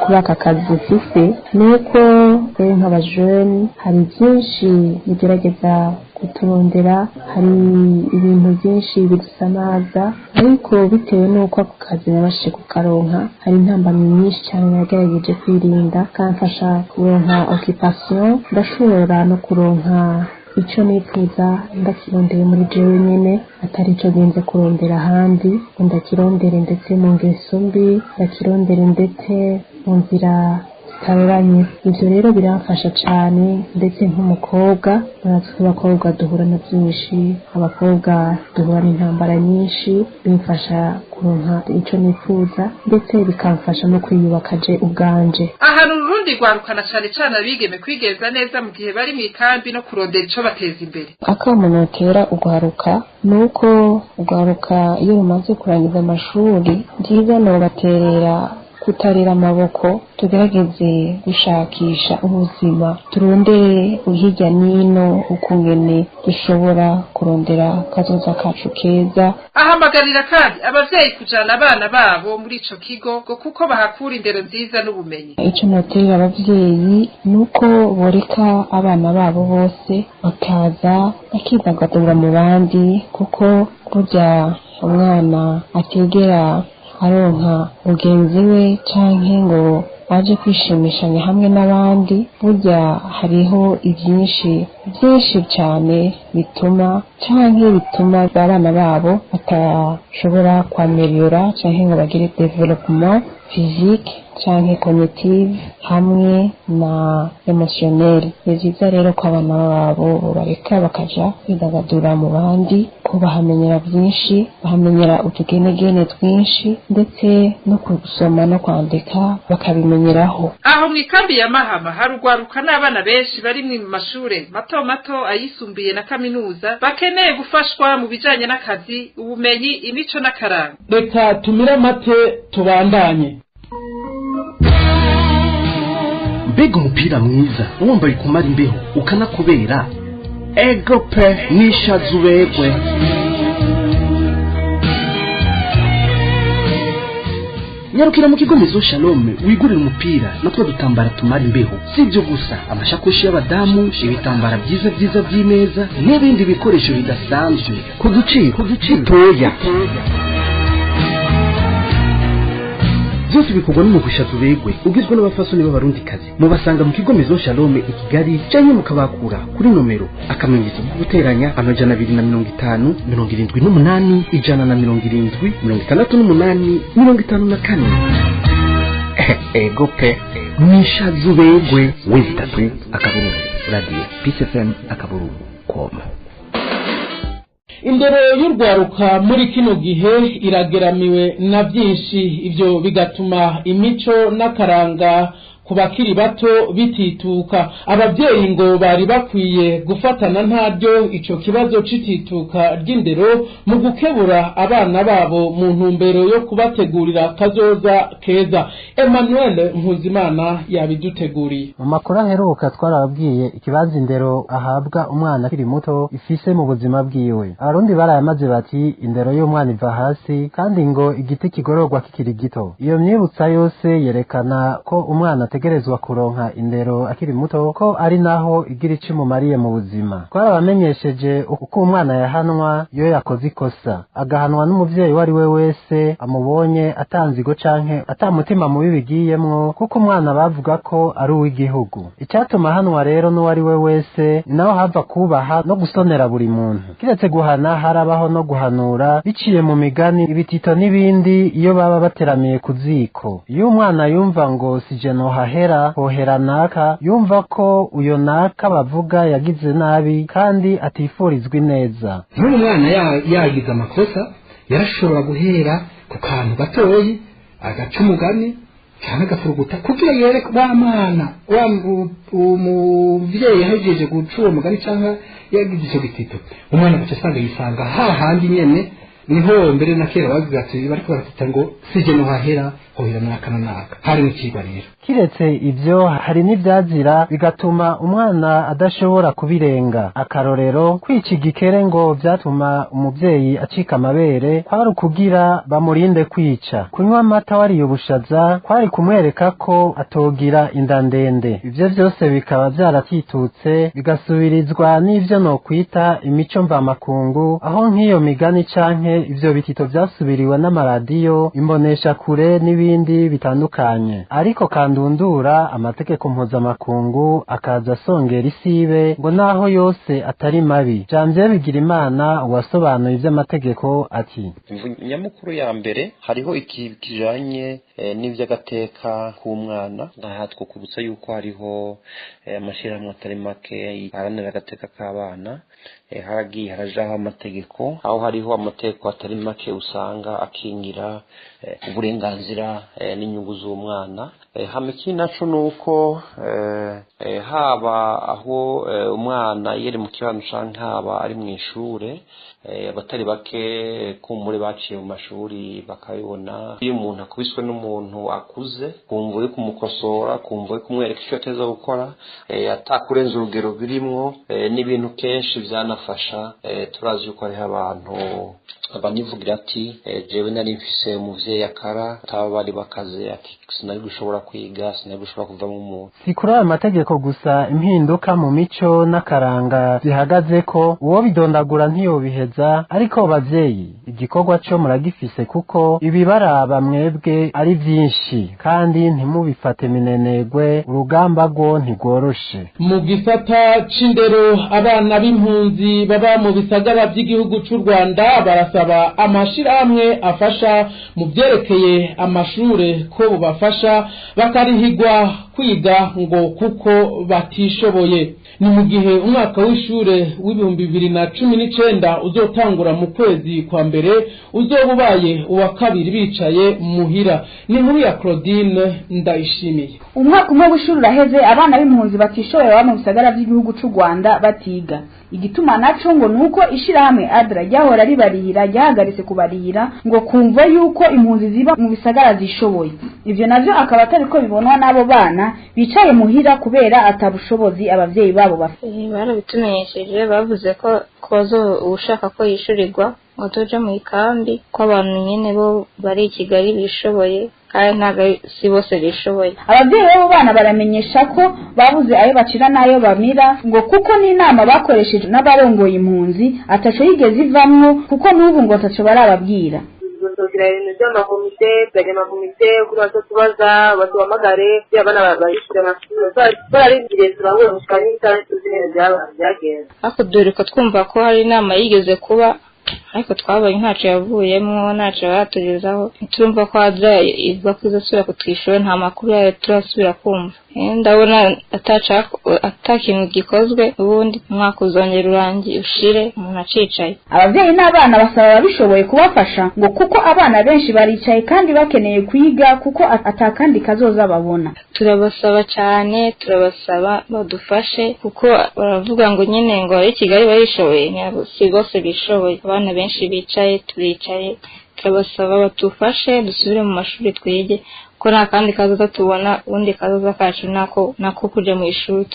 kuri aka kazi mfise ni uko nk'abajene hari byinshi bigerageza kuturondera, hari ibintu byinshi bidusamaza, ariko bitewe n'uko ako kazi nabashije kukaronka hari intambamyi nyinshi cyane nagerageje kwirinda, kamfasha kuronka occupation, ndashobora no kuronka icyo nifuza ndakirondeye muri jewe nyene, atari ico ngenze kurondera ahandi, ndakirondere ndetse mu ngeso mbi, ndakirondere ndetse mu nzira zitaroranye. Ivyo rero biramfasha cane, ndetse nk'umukobwa, natwe abakobwa duhura na byinshi, abakobwa duhura n'intambara nyinshi, bimfasha kuronka ico nifuza ndetse bikamfasha no kwiyubaka je ubwanje. Ahantu urundi rwarukana cane cane abigeme kwigenza neza mu gihe bari mu ikambi no kurondera ico bateza imbere. Akamo notera urwaruka nuko urwaruka iyo rumaze kurangiza amashuri byiza nobaterera kutarera amaboko, tugerageze gushakisha ubuzima, turondere hirya n'ino ukungene dushobora kurondera kazoza kacu keza. Ahamagarira kandi abavyeyi kujana abana babo muri ico kigo ngo kuko bahakura indero nziza n'ubumenyi. Ico noterera abavyeyi nuko boreka abana babo bose bakaza bakidagadura mu bandi, kuko burya umwana atigera aronka mugenzi we canke ngo aje kwishimishanya hamwe n'abandi, burya hariho ibyinshi byinshi cyane bituma canke bituma abana babo batashobora kwameliyora canke ngo bagire development physique canke cognitive hamwe na emotionnel. Ni vyiza rero ko abana babo bobareka bakaja kwidagadura mu bandi, ko bahamenyera byinshi, bahamenyera utugenegene twinshi, ndetse no gusoma no kwandika bakabimenyeraho. Aho mu ikambi ya Mahama harugwaruka n'abana benshi bari mu mashure mato mato, ayisumbuye na kaminuza, bakeneye gufashwa mu bijanye n'akazi, ubumenyi, imico n'akaranga. Reka tumire amate tubandanye. Mbega umupira mwiza wambaye kumara imbeho ukanakubera, ego pe nishazuberwe. Nyarukira mu kigo Maison Shalom wigurira umupira natwo dutambara tumara imbeho. Si ibyo gusa, amashakoshi y'abadamu, ibitambara byiza byiza by'imeza n'ibindi bikoresho bidasanzwe ku giciro gitoya. Byose bikorwa n'umugusha tubegwe ugizwe n'abafasoni b'abarundikazi. Mubasanga mu kigo Maison Shalom i Kigali, canke mukabakura kuri nomero akamenyetso ko guteranya 250 78 170 68 54. Ego pe nishazuberwe. Wezi 3 radio Peace FM .com. Indero y'urwaruka muri kino gihe irageramiwe na byinshi, ibyo bigatuma imico n'akaranga ku bakiri bato bitituka. Ababyeyi ngo bari bakwiye gufatana ntaryo ico kibazo c'itituka ry'indero mu gukebura abana babo mu ntumbero yo kubategurira kazoza keza. Emmanuel Nkuzimana yabiduteguriye. Mu makuru aheruka twarababwiye ikibanza indero ahabwa umwana akiri muto ifise mu buzima bwiwe. Abarundi barayamaze bati indero y'umwana iva hasi, kandi ngo igiti kigororwa kikiri gito. Iyo myibutsa yose yerekana ko umwana ategerezwa kuronka indero akiri muto, ko ari naho igira ico imumariye mu buzima. Twarabamenyesheje uko umwana yahanwa iyo yakoze ikosa, agahanwa n'umuvyeyi uwo ari we wese amubonye atanzigo canke atamutima mubi bigiyemwo, kuko umwana bavuga ko ari uw'igihugu. Icatuma ahanwa rero n'uwo ari we wese ni naho hava kubaha no gusonera buri muntu. Kiretse guhana harabaho no guhanura biciye mu migani, ibitito n'ibindi iyo baba bateramiye ku ziko. Iyo umwana yumva ngo sije nohahera hohera naka, yumva ko uyo naka bavuga yagize nabi kandi atifurizwa ineza. Nk'ubu umwana yagize amakosa yarashobora guhera ku kantu gatoyi agaca umugani Cyane agafuruguta kugira yereke wa mwana wa umuvyeyi yahejeje guca uwo mugani canke yagize ico gitito, umwana agaca asanga yisanga hahandi nyene. Niho mbere na kera bavuga ati bariko baratita ngo sije no hahera hohera naka na naka. Hari n'ikigwa rero. Kiretse ibyo, hari n'ibyazira bigatuma umwana adashobora kubirenga. Akarorero, kwica igikere ngo byatuma umubyeyi acika amabere, kwari ukugira bamurinde kwica. Kunywa amata wariye ubushaza kwari kumwereka ko atogira inda ndende. Ibyo byose bikaba byaratitutse, bigasubirizwa n'ibyo nokwita imico mvamakungu, aho nk'iyo migani canke ivyo bitito vyasubiriwe n'amaradiyo, imboneshakure n'ibindi bitandukanye. Ariko kandundura amategeko mpuzamakungu akaza asongera isibe, ngo naho yose atari mabi. Janvier Bigirimana, uwasobanuye ivy'amategeko, ati: Imvu nyamukuru ya mbere, hariho iki kijanye n'ivy'agateka k'umwana. Aha twokubutsa yuko hariho amashirahamwe atari make aharanira agateka k'abana. Haragiye harajaho amategeko, aho hariho amategeko atari make usanga akingira uburenganzira n'inyungu z'umwana. Hama ikindi naco nuko haba aho umwana iyo ari mu kibano canke haba ari mw'ishure, abatari bake kumbure baciye mu mashuri bakabibona, iyo umuntu akubiswe n'umuntu akuze kumva uri kumukosora, kumva uri kumwereka icyo ateza gukora, atakurenza urugero birimwo, n'ibintu kenshi vyanafasha. Turazi yuko hariho abantu banivugira ati jewe nari mfise umuvyeyi akara ataba bari bakaze, ati sinari gushobora kwiga, sinari gushobora kuvamo umuntu. Si kuri ayo mategeko gusa impinduka mu mico n'akaranga zihagaze, ko uwo bidondagura ntiyobiheza. Ariko bavyeyi, igikorwa co muragifise, kuko ibibaraba mwebwe ari vyinshi, kandi ntimubifate minenegwe, urugamba rwo ntigworoshe. Mu gisata c'indero, abana b'impunzi baba mu bisagara by'igihugu c'u Rwanda barasaba amashirahamwe afasha mu vyerekeye amashure ko bubafasha bakarihigwa kwiga, ngo kuko batishoboye. Ni mu gihe umwaka w'ishure w'2019 uzotangura mu kwezi kwa mbere, uzoba ubaye uwa kabiri bicaye muhira. Ni inkuru ya Claudine Ndayishimiye. Umwaka umwe w'ishuri uraheze abana b'impunzi batishoboye baba mu bisagara by'igihugu c'u Rwanda batiga. Igituma naco ngo nuko ishirahamwe ADRA ryahora ribarihira ryahagaritse kubarihira, ngo kumva yuko impunzi ziba mu bisagara zishoboye. Ivyo navyo akaba atari ko bibonwa n'abo bana bicaye muhira kubera atabushobozi abavyeyi babo bafite. Barabitumenyesheje, bavuze ko kozo ushaka ko yishurirwa ngo tuje mu ikambi, ko abantu nyene bo bari i Kigali bishoboye, kandi ntabwo si bose bishoboye. Abavyeyi b'abo bana baramenyesha ko babuze ayo bacira n'ayo bamira, ngo kuko n'inama bakoresheje n'abarongoye impunzi ataco yigeze ivamwo, kuko n'ubu ngo ataco barababwira. Tugira ibintu by'amakomite, tukajya amakomite kuri bato, tubaza batuhamagare abana bayishyura amashuri. Bararindiriye, turabura gushika n'isaha, tuzi neza byagenze. Ariko dore ko twumva ko hari inama yigeze kuba, ariko twabonye ntaco yavuyemwo, ntaco baratugezaho. Turumva ko ADRA ivuga ko izosubira kutwishyura, nta makuru yayo turasubira kumva. Ndabona ata kintu gikozwe, ubundi umwaka uzongera urangiye ushire umuntu acicaye. Abavyeyi n'abana basaba ababishoboye kubafasha, ngo kuko abana benshi baricaye kandi bakeneye kwiga, kuko atakandi kazoza babona. Turabasaba cyane, turabasaba badufashe, kuko baravuga ngo nyine ngo ab'i Kigali barishoboye, si bose bishoboye. Abana benshi bicaye, turicaye. Turabasaba badufashe dusubire mu mashuri twige, ko nta kandi kazoza tubona. Ubundi kazoza kacu nako kuja mu ishuri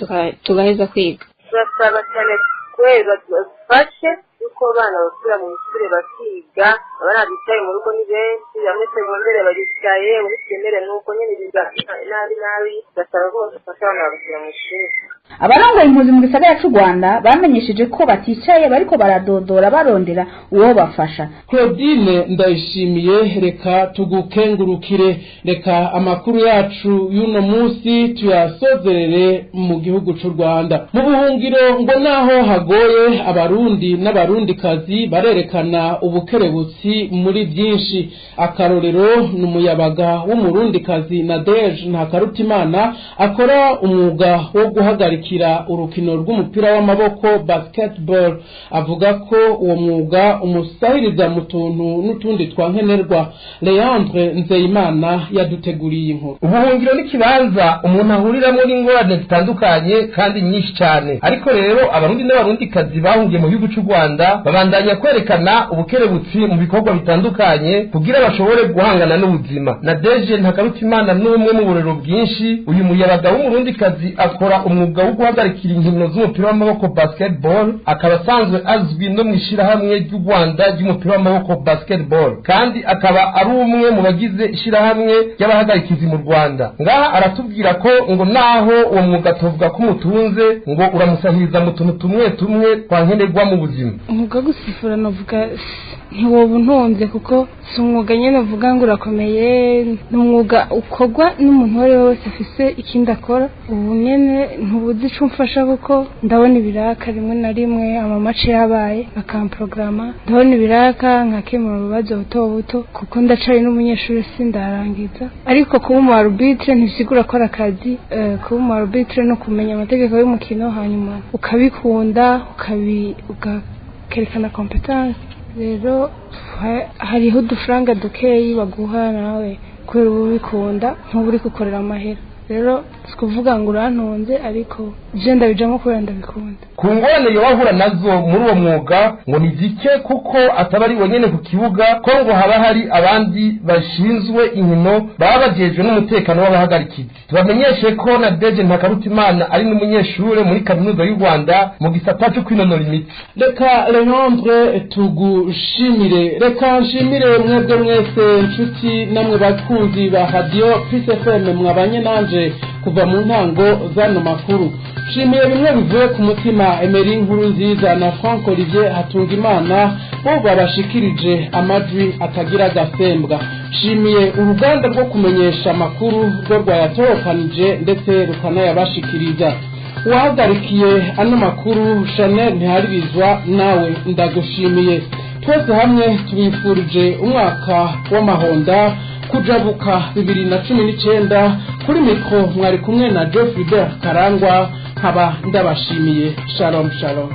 tugaheza kwiga. Turasaba cyane kwezi badufashe yuko abana basubira mu ishuri bakiga. Abana bicaye mu rugo ni benshi, bamwe segondere baricaye, muri primaire nuko nyene biga nabi nabi. Turasaba ko badufasha abana bagasubira mu ishuri. Abarongoye impunzi mu gisagara c'u Rwanda bamenyesheje ko baticaye, bariko baradodora barondera uwo bafasha. Claudine Ndayishimiye, reka tugukengurukire. Reka amakuru yacu y'uno munsi tuyasozerere mu gihugu c'u Rwanda. Mu buhungiro, ngo naho hagoye, abarundi n'abarundikazi barerekana ubukerebutsi muri byinshi. Akarorero ni umuyabaga w'umurundikazi Nadege Ntakarutimana, akora umwuga wo guhagarika guhagarikira urukino rw'umupira w'amaboko basketball. Avuga ko uwo mwuga umusahiriza mu tuntu n'utundi twa nkenerwa. Leandre Nzeyimana yaduteguriye inkuru. Ubuhungiro n'ikibanza umuntu ahuriramo n'ingorane zitandukanye kandi nyinshi cyane, ariko rero Abarundi n'Abarundikazi bahungiye mu gihugu cy'u Rwanda babandanya kwerekana ubukerebutsi mu bikorwa bitandukanye kugira bashobore guhangana n'ubuzima. Na Deje Ntakarutimana n'umwe mu burero bwinshi, uyu muyabaga w'Umurundikazi akora umwuga wo guhagarikira inkino z'umupira w'amaboko basketball, akaba asanzwe azwi no mu ishyirahamwe ry'u Rwanda ry'umupira w'amaboko basketball, kandi akaba ari umwe mu bagize ishyirahamwe ry'abahagarikizi mu Rwanda. Ngaha aratubwira ko ngo naho uwo mwuga tuvuga ko umutunze, ngo uramusahiriza mu tuntu tumwe tumwe twankenerwa mu buzima. Umwuga wo gusifura navuga ntiwoba untunze, kuko si umwuga nyine uvuga ngo urakomeye, ni umwuga ukorwa n'umuntu uwo ari we wese afise ikindi akora. Ubu nyene ntubuzi ico umfasha, kuko ndabona ibiraka rimwe na rimwe amamace yabaye bakamporogaramu, ndabona ibiraka nkakemura urubazo buto buto, kuko ndacari n'umunyeshuri sindarangiza. Ariko kuba umu arbitre ntibisigura ko ari akazi. Kuba umu arbitre no kumenya amategeko y'umukino, hanyuma ukabikunda, ukerekana competence. Rero hariho udufaranga dukeyi baguha nawe kubera uba ubikunda, ntuba uri gukorera amahera. Rero si kuvuga ngo urantunze, ariko je ndabijamo kubera ndabikunda. Ku ngorane yoba nazo muri uwo mwuga ngo ni zike, kuko ataba ari wenyene ku kibuga, ko ngo haba hari abandi bashinzwe inkino baba bajejwe n'umutekano w'abahagarikizi. Tubamenyeshe ko na Deje Ntakarutimana ari n'umunyeshure muri Kaminuza y'u Rwanda mu gisata cyo kwinonora imitsi. Reka Leandre tugushimire, reka nshimire mwebwe mwese nshuti namwe bakunzi ba Radio Peace FM mwabanye nanje kuva mu ntango zano makuru. Nshimiye bimwe bivuye ku mutima Emery Nkuru Nziza na Frank Olivier Hatungimana bo babashikirije amajwi atagira agasembwa. Nshimiye uruganda rwo kumenyesha amakuru rwo rwayatorokanije ndetse rukanayabashikiriza. Uwahagarikiye ano makuru Chanel Ntiharibizwa, nawe ndagushimiye. Twese hamwe tubifurije umwaka w'amahonda kujabuka 2019. Kuri mikro mwari kumwe na Geoffrey Karangwa, nkaba ndabashimiye. Shalom shalom.